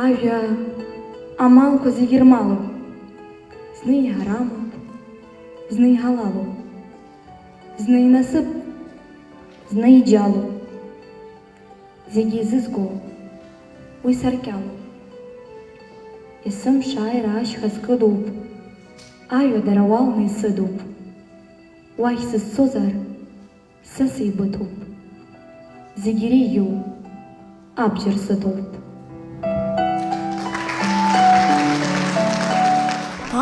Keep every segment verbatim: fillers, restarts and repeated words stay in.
Ажәа амалқәа зегьы ирмалуп, зны иҳарамуп, зны иҳалалуп, зны инасыԥ, зны иџьалуп. Зегьы изызго уи саркьалуп. Есымша аира ашьха скыдуп, аҩадара уалны исыдуп. Уахь сызцозар, са сеибыҭоуп. Зегь иреиӷьу абџьар сыҭоуп.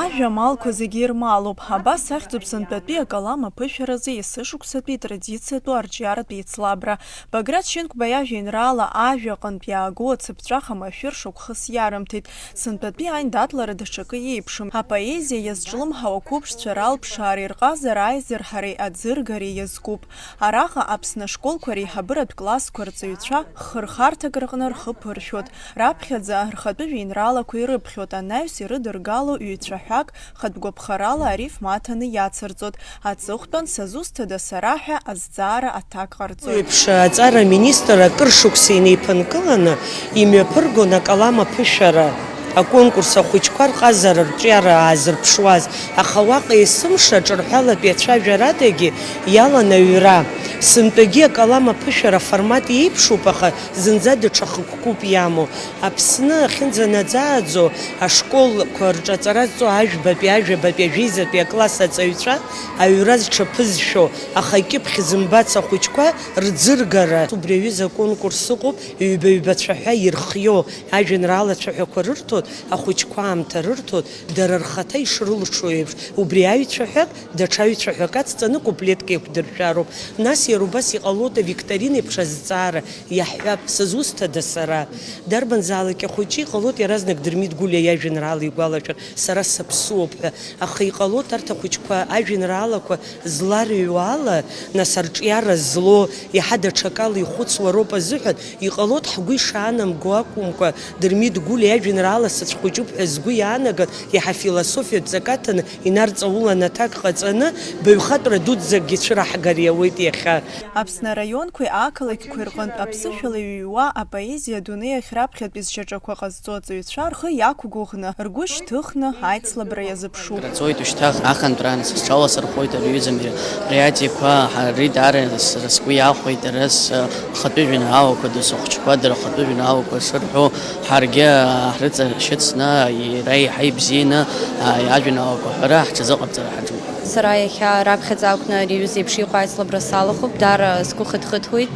Ажәа амалқәа зегьы ирмалуп. Абас ахьӡуп сынтәатәи акалам аԥышәаразы есышықәсатәи традициатәу арҿиаратә еицлабра. Баграт Шьынқәба иажәеинраала Ажәа аҟынтә иаагоу ацыԥҵәаха машәыр шықәхыс иарымҭеит. Сынтәатәи аиндаҭлара даҽакы иеиԥшым. Апоезиа иазҿлымҳау ақәыԥшцәа ралԥшаареи рҟазара аизырҳареи аӡыргареи иазкуп. Араҟа Аԥсны ашколқәа реиҳабыратә классқәа рҵаҩцәа хырхарҭак рҟны рхы ԥыршәоит. Раԥхьаӡа рхатәы жәеинраалақәа ирыԥхьоит, анаҩс ирыдыргало ҩ-цәаҳәак хатә гәаԥхарала арифма аҭаны иацырҵоит. Аҵыхәтәан, сазусҭада сара ҳәа азҵаара аҭак ҟарҵоит. Еиԥш аҵара аминистр акыр шықәса инеиԥынкыланы имҩаԥыргон акалам аԥышәара аконкурс ахәыҷқәа рҟазара рҿиара аазырԥшуаз, аха уаҟа есымша ҿырҳәалатәи ацәажәарадагьы иалан аҩра. Сынтәагьы акалам аԥышәара аформат иеиԥшуп, аха зынӡа даҽа хықәкуп иамоу. Аԥсны ахьынӡанаӡааӡо ашколқәа рҿы аҵара зҵо ажәбатәи, ажәабатәи, ажәеизатәи акласс аҵаҩцәа аҩра зҽаԥызшәо, аха акьыԥхь зымбац ахәыҷқәа рӡыргара. Убри аҩыза аконкурс ыҟоуп, ҩба-ҩба цәаҳәа ирхио ажәеинраала цәаҳәақәа рырҭоит, ахәыҷқәа аамҭа рырҭоит, дара рхаҭа ишрылшо еиԥш, убри аҩцәаҳәак даҽа ҩцәаҳәак ацҵаны куплетк еиқәдыршәароуп. Нас иара убас иҟалоит авикторина еиԥш азҵаара, иаҳҳәап, сызусҭада сара? Дарбанзаалак ахәыҷы иҟалоит иаразнак Дырмит Гәлиа иажәеинраала игәалашәар, сара саԥсуоуп ҳәа. Аха иҟалоит арҭ ахәыҷқәа ажәеинраалақәа зларыҩуа ала, нас арҿиара злоу, иаҳа даҽакала ихәыцуа роуп азыҳәан, иҟалоит ҳгәы ишаанамго акәымкәа, Дырмит Гәлиа иажәеинраала сацәхәыҷуп ҳәа згәы иаанаган, иаҳа философиатә ҵак аҭаны инарҵаулан аҭак ҟаҵаны, баҩхатәра дуӡӡакгьы цәыраҳгар иауеит иахьа. Аԥсны араионқәеи ақалақьқәеи рҟынтә аԥсышәала иҩуа апоезиа адунеи ахь раԥхьатәи зшьаҿақәа ҟазҵо аҵаҩцәа рхы иақәгәыӷны, ргәы шьҭыхны аицлабра иазыԥшуп. Краҵоит ушьҭа ахантәраан, сызҿаласырхәоит ари аҩыза мероприатиеқәа, ҳа-, ари даара сара сгәы иахәеит, дара схатәы жәеинраалақәа, дасу ахәыҷқәа дара рхатәы жәеинраалақәа шырҳәо, ҳаргьы ҳрыҵашьыцны, иара еиҳа ибзианы, а, ажәеинраалақәа аҳәара ҳҽазыҟабҵара ҳаҿуп. Сара иахьа раԥхьаӡа акәны ари аҩыза еиԥш иҟоу аицлабра салахәуп, даара сгәы хыҭхыҭуеит,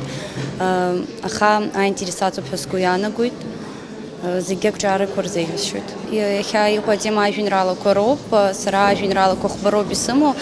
а, аха аинтерес аҵоуп ҳәа сгәы иаанагоит. Зегьы ақәҿиарақәа рзеиӷьасшьоит. Иа-, иахьа иҟоу атема ажәеинраалақәа роуп. Сара ажәеинраалақәа хәба роуп исымоу.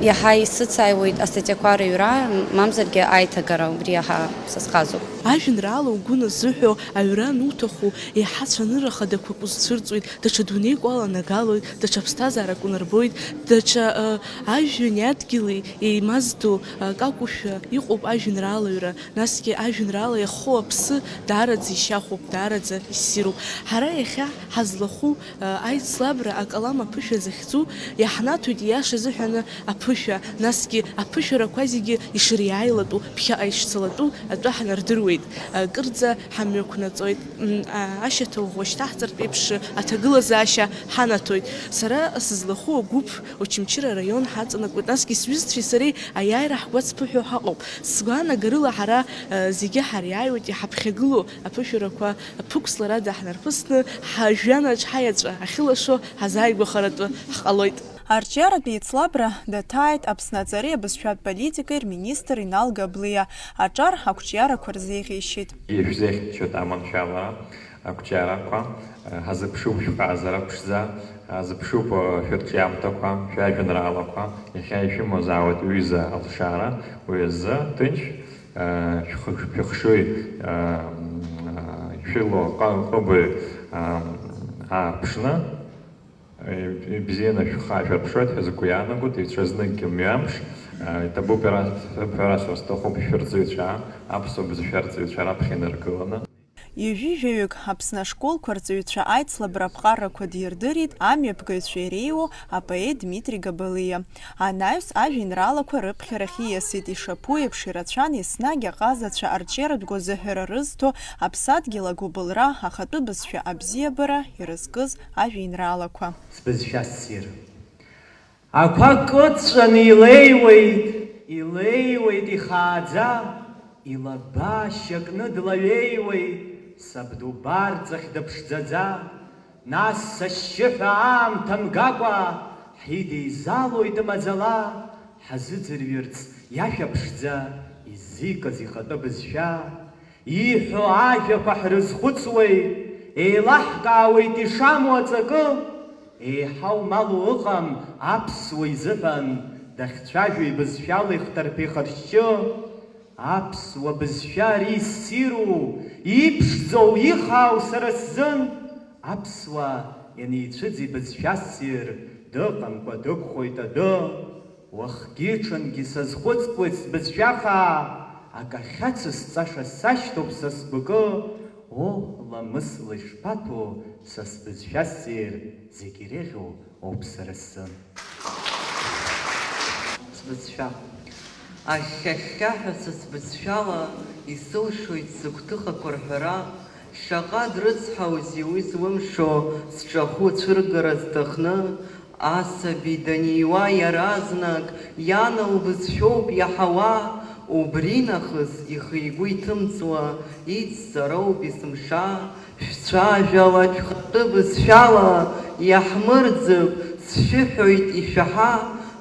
Иаҳа исыцааиуеит астатиақәа рыҩра, мамзаргьы аиҭагара, убри иаҳа са схазуп. Ажәеинраала угәы назыҳәо аҩра ануҭаху, еиҳа цәанырра хадақәак узцәырҵуеит, даҽа дунеик уаланагалоит, даҽа ԥсҭазаарак унарбоит, даҽа, ы, ажәҩани адгьыли еимаздо, ы, акакәушәа иҟоуп ажәеинраалаҩра. Насгьы ажәеинраала иахоу аԥсы даараӡа ишьахәуп, даараӡа иссируп. Ҳара иахьа ҳазлахәу, ы, аицлабра акалам аԥышәа захьӡу иаҳнаҭоит ииаша азыҳәаны аԥышәа, насгьы аԥышәарақәа зегьы ишыриааилатәу ԥхьаҟа ишцалатәу атәы ҳнардыруеит. Ы, кырӡа ҳамҩақәнаҵоит, м, а, ашьаҭа ӷәӷәа шьҭаҳҵартә еиԥш аҭагылазаашьа ҳанаҭоит. Сара сызлахәу агәыԥ Очамчыра араион ҳаҵанакуеит, насгьы сҩызцәеи сареи аиааира ҳгәацԥыҳәо ҳаҟоуп. Сгәаанагарыла ҳара, э, зегьы ҳариааиуеит иҳаԥхьагылоу аԥышәарақәа ԥықәсларада ҳнарԥысны, ҳажәҩанаҿ ҳаеҵәа ахьылашо ҳазааигәахаратәы ҳҟалоит. Арҿиаратә еицлабра даҭааит Аԥсны аҵареи абызшәатә политикеи рминистр Инал Габлиа аҿар ақәҿиарақәа рзеиӷьеишьеит. Ишәзеиӷьасшьоит аманшәалара. Ақәҿиарақәа, ҳазыԥшуп шәҟазара ԥшӡа, ҳазыԥшуп шәырҿиамҭақәа, шәажәеинраалақәа, иахьа ишәымазаауеит ҩыза алшара, уи азы ҭынч, шәхы-, шәыхшыҩ, шәылоу ҟы-, ҟыбаҩ ааԥшны, ибзианы шәхы аашәырԥшуеит ҳәа згәы иаанагоит, ицәазныкгьы мҩамш, иҭабуп ҳәа, ҳәа расҳәар сҭахуп шәырҵаҩцәа, аԥсуа бызшәа арҵаҩцәа раԥхьа инаргыланы. Ҩажәи жәаҩык Аԥсны ашколқәа рҵаҩцәа аицлабра аԥҟарақәа дирдырит амҩаԥгаҩцәа иреиуоу апоет Дмитри Габалиа. Анаҩс ажәеинраалақәа рыԥхьарахь ииасит, ишаԥу еиԥш ирацәан еснагь аҟазацәа арҿиаратә гәазыҳәара рызҭо, аԥсадгьыл агәыбылра, ахатәы бызшәа абзиабара ирызкыз ажәеинраалақәа. Сбызшәа ссир. Ақәа кыдҵәаны илеиуеит, илеиуеит ихааӡа, илаба шьакны длаҩеиуеит, сабду барҵахь дыԥшӡаӡа. Нас сашьшьыҳәа аамҭа мгакәа, ҳидеизалоит маӡала, ҳазыӡырҩырц иашәа ԥшӡа, иззикыз ихатәы бызшәа. Ииҳәо ажәақәа ҳрызхәыцуеит, еилаҳкаауеит ишамоу аҵакы, еиҳау малу ыҟам аԥсуа изыҳәан, дахьцәажәо ибызшәала ихҭарԥа ихыршьшьы. Аԥсуа бызшәа ари иссиру, иԥшӡоу, ихаау сара сзын, аԥсуа ианицәыӡ ибызшәа ссир, дыҟамкәа дықәхоит адәы. Уахгьы-ҽынгьы сазхәыцуеит сбызшәа хаа, акы ахьацысҵаша сашьҭоуп са сгәыкы, о, ламысла ишԥаҭәу са сбызшәа ссир, зегь иреиӷьу оуп сара сзын. Сбызшәа. Ахьхьа-хьхьаҳәа са сбызшәала исылшоит сыгәҭыхақәа рҳәара, шаҟа дрыцҳаузеи уи злымшо, сҿахәы цәыргара зҭахны, асаби даниуа иаразнак иан лбызшәоуп иаҳауа, убри нахыс ихы-игәы иҭымҵуа ицҵароуп есымша, шәцәажәалак шәхатәы бызшәала иаҳмырӡып, сшәыҳәоит ишәаҳа,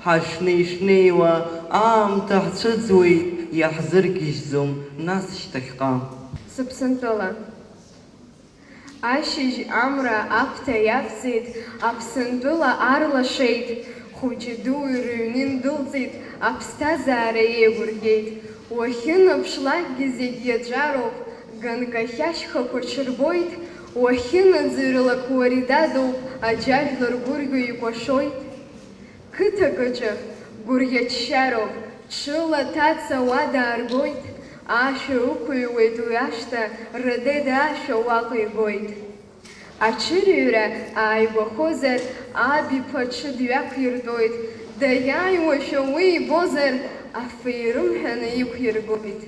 ҳашнеи-шнеиуа аамҭа ҳцәыӡуеит, иаҳзыргьежьӡом нас шьҭахьҟа. Сыԥсынтәыла. Ашьыжь амра аԥҭа иавҵеит, Аԥсынтәыла арлашеит, хәыҷи дуи рыҩны индәылҵит, аԥсҭазаара еигәырӷьеит. Уахьынаԥшлакгьы зегь иаҵәароуп, ганкахь ашьхақәа ҽырбоит, уахьынаӡырҩлак уари дадоуп, аџьажәлар гәырӷьо икәашоит. Қыҭак аҿы гәырӷьа-ччароуп, ҽыла аҭаца уа дааргоит, ашәа ықәыҩуеит уи ашҭа, Радеда ашәа уаҟа игоит. Аҽырҩра ааигәахозар, аб иԥа аҽы дҩақәиртәоит, даиааиуашәа уи ибозар, афы ирымҳәаны иқәиргоит.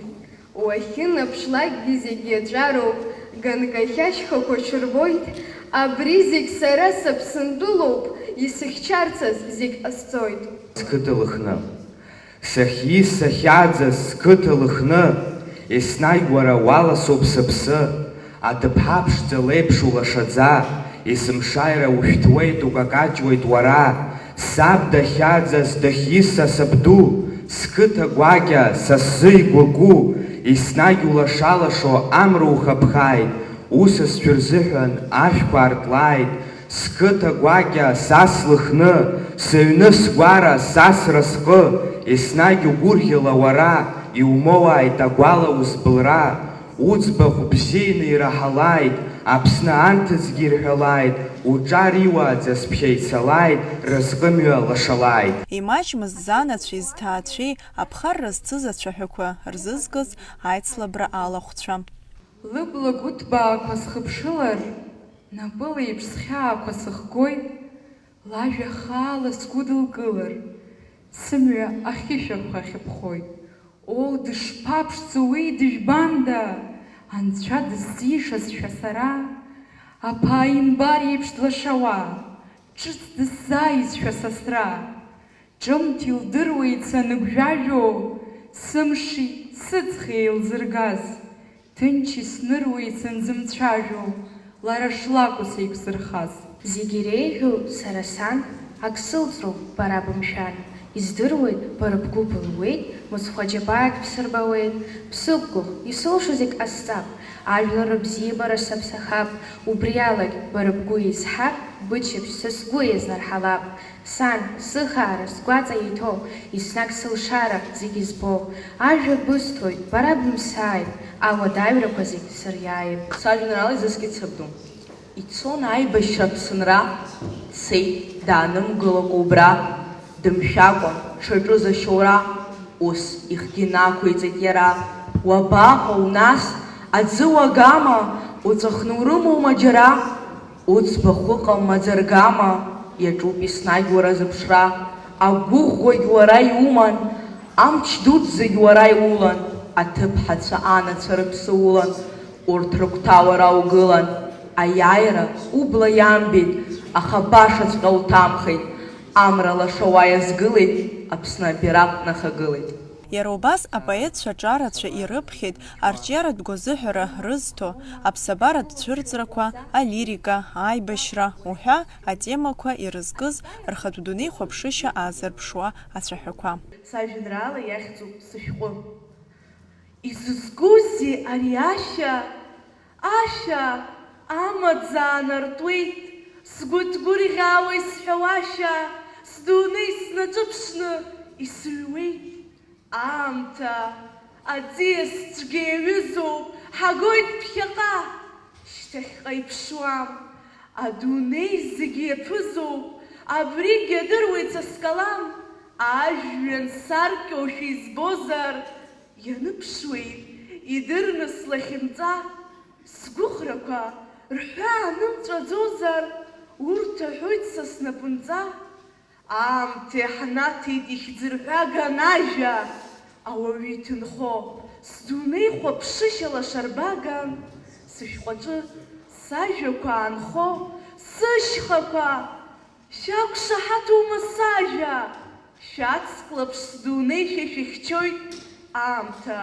Уахьынаԥшлакгьы зегь иаҵәароуп, ганкахь ашьхақәа ҽырбоит, абри зегь сара саԥсынтәылоуп, исыхьчарцаз зегь ҟасҵоит. Сқыҭа Лыхны. Сахьиз сахьааӡаз сқыҭа Лыхны, еснагь уара уаласоуп сыԥсы. Аҭыԥҳа ԥшӡа леиԥш улашаӡа, есымшааира ушәҭуеит, укакаҷуеит уара. Саб дахьааӡаз дахьиз са сабду, сқыҭа гәакьа са сзы игәагәу, еснагь улаша-лашо амра ухаԥхааит, усасцәа рзыҳәан ашәқәа артлааит, сқыҭа гәакьа са слыхны, сыҩны сгәара, са сразҟы, еснагь угәырӷьала уара, иумоуааит агәала узбылра. Уӡбахә бзианы ираҳалааит, Аԥсны анҭыҵгьы ирҳәалааит, уҿар иуааӡаз ԥхьа ицалааит, разҟымҩа лашалааит. Имаҷмызт занацәеи зҭаацәеи, аԥхарра зцыз ацәаҳәақәа рзызкыз аицлабра алахәцәа. Лыбла гәыҭбаақәа схыԥшылар, напыла еиԥш схьаақәа сыхгоит, лажәа хаала сгәыдылкылар, сымҩа ахьышәахә ахьыԥхоит. Оо, дышԥаԥшӡоу уи, дыжәбанда, анцәа дысзишазшәа сара, аԥааимбар иеиԥш длашауа, ҿыц дысзааизшәа сасра. Ҿымҭ илдыруеит саныгәжәажәо, сымши сыҵхи еилзыргаз. Ҭынч исныруеит санзымцәажәо, лара шлакәу сеиқәзырхаз. Зегь иреиӷьу сара сан, ак сылҵроуп бара бымшәан. Издыруеит, бара бгәы былуеит, мыцхә аџьабаак бсырбауеит. Бсықәгәыӷ, исылшо зегь ҟасҵап, ажәлар рыбзиабара саԥсахап, убриалагь бара бгәы изҳап, быччаԥшь са сгәы иазнарҳалап. Сан, сыхаара, сгәаҵа иҭоу, еснагь сылшара зегь избоу, ажәа бысҭоит, бара бымсааит, ауадаҩрақәа зегь сыриааип. Сажәеинраала изыскит сабду. Ицон аибашьра Аԥсынра, дцеит, даанымгылакәа убра, дымшәакәа дшаҿыз ашьоура, ус ихгьы нақәиҵеит иара. Уабаҟоу, нас, аӡы уагама, Уҵәахны урымоума џьара? Уӡбахә ыҟам маӡа-ргама, иаҿуп еснагь уара зыԥшра. Агәыӷәӷәагь уара иуман, амч дуӡӡагь уара иулан, аҭыԥҳацәа анацәа рыԥсы улан, урҭ рыгәҭа уара угылан. Аиааира убла иамбеит, аха башаҵәҟьа уҭамхеит, амра лаша уа иазгылеит, Аԥсны абираҟ нахагылеит. Иара убас апоетцәа ҿарацәа ирыԥхьеит арҿиаратә гәазыҳәара рызҭо, аԥсабаратә цәырҵрақәа, алирика, аибашьра уҳәа атемақәа ирызкыз рхатә дунеихәаԥшышьа аазырԥшуа ацәаҳәақәа. Сажәеинраала иахьӡуп сышәҟәы. Изызкузеи ари ашәа? Ашәа амаӡа аанартуеит, сгәы ҭгәырӷьаауа исҳәауашәа, сдунеи снаҿыԥшны исыҩуеит. Аамҭа аӡиас цәгьа иаҩызоуп, ҳагоит ԥхьаҟа, шьҭахьҟа иԥшуам. Адунеи зегь иаԥызоуп, абригь адыруеит са скалам, ажәҩан саркьоушәа избозар, ианыԥшуеит идырны слахьынҵа, сгәыӷрақәа рҳәаа нымҵәаӡозар, урҭ аҳәоит са снапынҵа. Аамҭа иаҳнаҭеит ихьӡырҳәаган ажәа, ауаҩы иҭынхо, сдунеихәаԥшышьа лашарбаган, сышәҟәаҿы сажәақәа аанхо, сышьхақәа, шәақәшаҳаҭума сажәа? Шәацклаԥш сдунеи шәа шәыхьчоит аамҭа.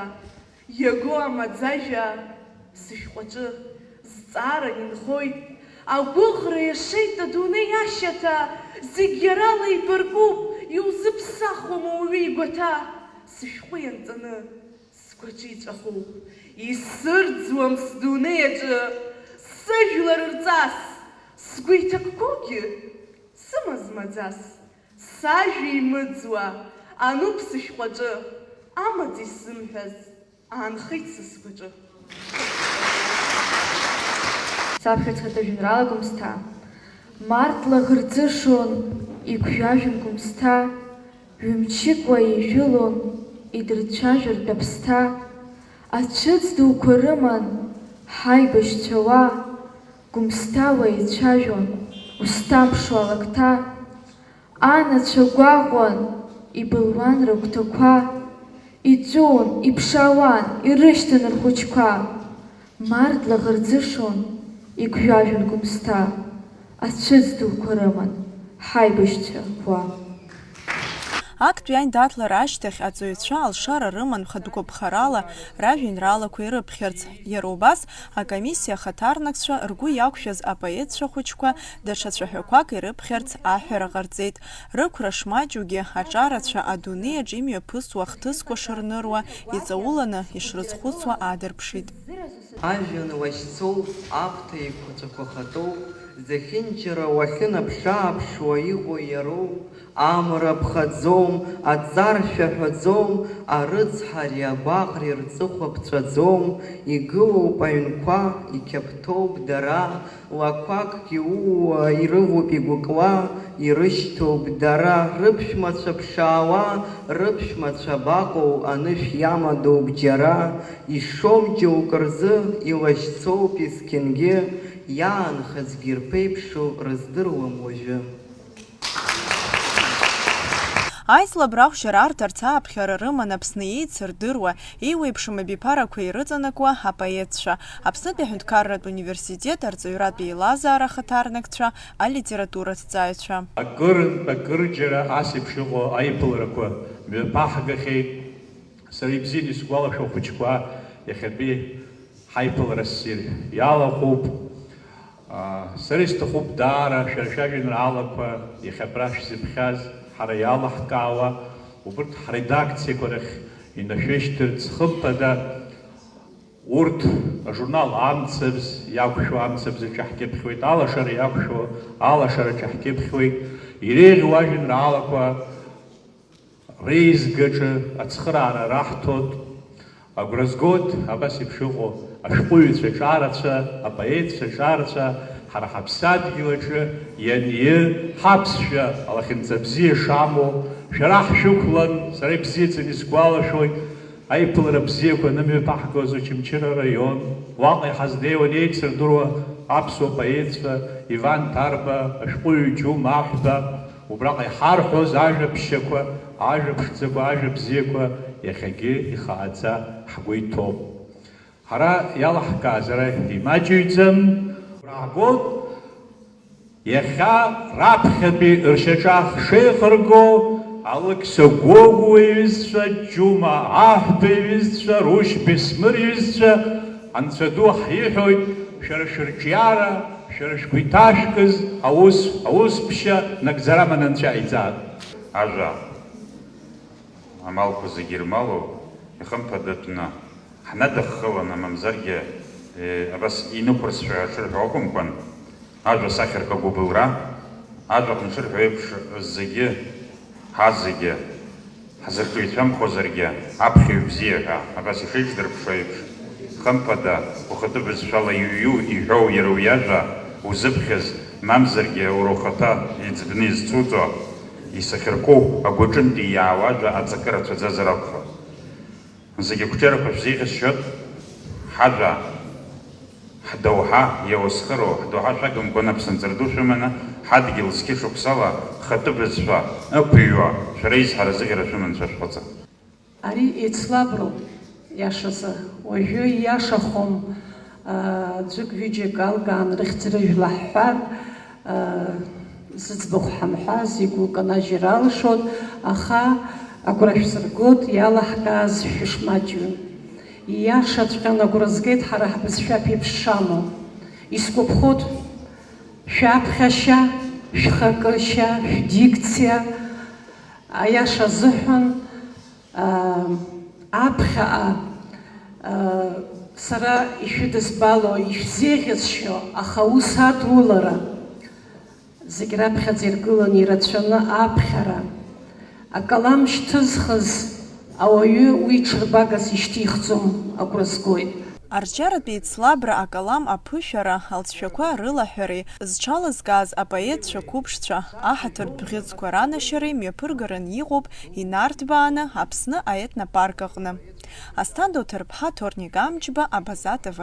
Иаго амаӡажәа сышәҟәаҿы зҵааран инхоит, агәыӷра иашеит адунеи ашьаҭа, зегь иарала еибаркуп, иузыԥсахуам ауаҩы игәаҭа. Сышәҟәы ианҵаны сгәаҿы иҵәахуп, исырӡуам сдунеи аҿы сыжәлар рҵас, сгәы иҭакқәоугьы сымаз маӡас. Сажәа имыӡуа ануп сышәҟәаҿы, амаӡа исзымҳәаз аанхеит са сгәаҿы. Саԥхьаҵәҟьатәи ажәеинраала Гәымсҭа. Март лаӷырӡышон игәжәажәон Гәымсҭа, ҩымчыкуа ижәылон идырцәажәартә аԥсҭа. Ацәыӡ дуқәа рыман ҳаибашьцәа уа, Гәымсҭа уа ицәажәон узҭамԥшуа алакҭа. Анацәа гәаҟуан, ибылуан рыгәҭақәа, иҵәыуон, иԥшаауан, ирышьҭан рхәыҷқәа. Март лаӷырӡышон, игәжәажәон Гәымсҭа, ацәыӡ дуқәа рыман ҳаибашьцәа уа. Актәи аиндаҭлара ашьҭахь аҵаҩцәа алшара рыман хатә гәаԥхарала ражәеинраалақәа ирыԥхьарц. Иара убас акомиссиа ахаҭарнакцәа ргәы иақәшәаз апоетцәа хәыҷқәа даҽа цәаҳәақәак ирыԥхьарц аҳәара ҟарҵеит. Рықәра шмаҷугьы, аҿарацәа адунеи аҿы имҩаԥысуа ахҭысқәа шырныруа, иҵауланы ишрызхәыцуа аадырԥшит. Ажәҩан лашьцоуп, аԥҭа еиқәаҵәақәа хатәоуп, зехьынџьара уахьынаԥшааԥшуа иҟоу иароуп. Амра ԥхаӡом, аҵар шәаҳәаӡом, арыцҳареи агәаҟреи рҵыхәа ԥҵәаӡом, игылоуп аҩнқәа, иқьаԥҭоуп дара, лақәакгьы ууа ирывоуп игәыкуа, ирышьҭоуп дара, рыԥшәмацәа ԥшаауа, рыԥшәмацәа абаҟоу анышә иамадоуп џьара, ишом џьоукы рзы, илашьцоуп есқьынгьы, иаанхазгьы ирԥеиԥшу рыздыруам уажәы. Аицлабра ахәшьара арҭарц ааԥхьара рыман Аԥсны еицырдыруа, еиуеиԥшым абиԥарақәа ирыҵанакуа апоетцәа, Аԥснытәи аҳәынҭқарратә университет арҵаҩратә еилазаара ахаҭарнакцәа, алитератураҭҵааҩцәа. Акырынтә акырџьара ас еиԥш иҟоу аиԥыларақәа мҩаԥаҳгахьеит. Сара ибзианы исгәалашәо ахәыҷқәа иахьатәи ҳаиԥылара ссир иалахәуп. Аа, сара исҭахуп даара шәара шәажәеинраалақәа иахьа абра шәзыԥхьаз ҳара иалаҳкаауа, убырҭ ҳредакциақәа рахь инашәышьҭырц, хымԥада, урҭ ажурнал Амцабз иақәшәо амцабзаҿы ҳкьыԥхьуеит, алашара иақәшәо алашараҿы ҳкьыԥхьуеит, иреиӷьу ажәеинраалақәа реизгаҿы ацхыраара раҳҭоит. Агәра згоит абас еиԥш иҟоу ашәҟәыҩҩцәа ҿарацәа, апоетцәа ҿарацәа, ҳара ҳаԥсадгьыл аҿы ианиы, ҳаԥсшәа алахьынҵа бзиа шамоу, шәара ҳшәықәлан, сара ибзиаӡаны исгәалашәоит. Аиԥылара бзиақәа анымҩаԥаҳгоз Очамчыра араион, уаҟа иҳазнеиуан еицырдыруа аԥсуа поетцәа Иван Ҭарба, ашәҟәыҩҩы Џьума Аҳәба, убраҟа иҳарҳәоз ажәа ԥшьақәа, ажәа ԥшӡақәа, ажәа бзиақәа иахьагьы ихааӡа ҳгәы иҭоуп. Ҳара иалаҳкааз ара имаҷыҩӡам, раагоит. Иахьа раԥхьатәи ршьаҿа ахшеихырго Алықьса Гогәуа иҩызцәа, Џьума Аҳәба иҩызцәа, Рушь Бесмыр иҩызцәа, Анцәа ду ҳиҳәоит, шәара шәырҿиара, шәара шәгәы иҭашәкыз аус, аус ԥшьа нагӡара аманы Анцәа иаиҵааит. Ажәа амалқәа зегьы ирмалоу, ихымԥадатәны, ҳнадыххыланы, мамзаргьы, э, абас инықәырсшәа ҳшырҳәо акәымкәан, ажәа сахьаркы агәыбылра, ажәа ҳаншырҳәо еиԥш, зегьы, ҳазегьы, ҳзырҿеицәамхозаргьы, аԥхьаҩ бзиа ҳәа, абас ишеиҿдырԥшуа еиԥш, хымԥада, ухатәы бызшәала иҩу, иҳәоу иара уи ажәа узыԥхьаз, мамзаргьы уара ухаҭа иӡбны изцуҵо, исахьарку агәаҿынтәи иаауа ажәа аҵакы рацәаӡазар акәхап. Зегьы ақәҿиарақәа шәзеиӷьасшьоит, ҳажәа, ҳдоуҳа иауасхыроу, ҳдоуҳа шәагымкәан аԥсынҵр ду шәыманы, ҳадгьыл зқьышықәсала хатәы бызшәа ықәыҩуа, шәара изҳара зыӷьара шәыман шәашәҟәыҵа. Ари еицлаброуп, иашазы, уажәы ииашахом, аа, ӡәык-ҩыџьак алкаан рыхьӡ-рыжәла ҳҳәар, аа, зыӡбахә ҳамҳәаз игәы канажьыр алшоит, аха агәра шәсыргоит, иалаҳкааз шәышмаҷҩым. Ииашаҵәҟьаны агәра згеит ҳара ҳбызшәа ԥеиԥш шамоу. Исгәаԥхоит шәаԥхьашьа, шәхакышьа, шәдикциа, аиаша азыҳәан, аа, аԥхьаҟа, аа, сара ишәыдызбало, ишәзеиӷьасшьо, аха аус адулара, зегь раԥхьаӡа иргыланы ирацәаны аԥхьара, акалам шьҭызхыз ауаҩы уи ҽырбагас ишьҭихӡом, агәра згоит. Арҿиаратә еицлабра акалам аԥышәара, алҵшәақәа рылаҳәареи, зҽалызкааз апоетцәа қәыԥшцәа, аҳаҭыртә бӷьыцқәа ранашьареи мҩаԥыргаран иҟоуп инарҭбааны Аԥсны аетнопарк аҟны. Асҭанда Оҭырԥҳа, Ҭорник Амҷба, Абаза Т В.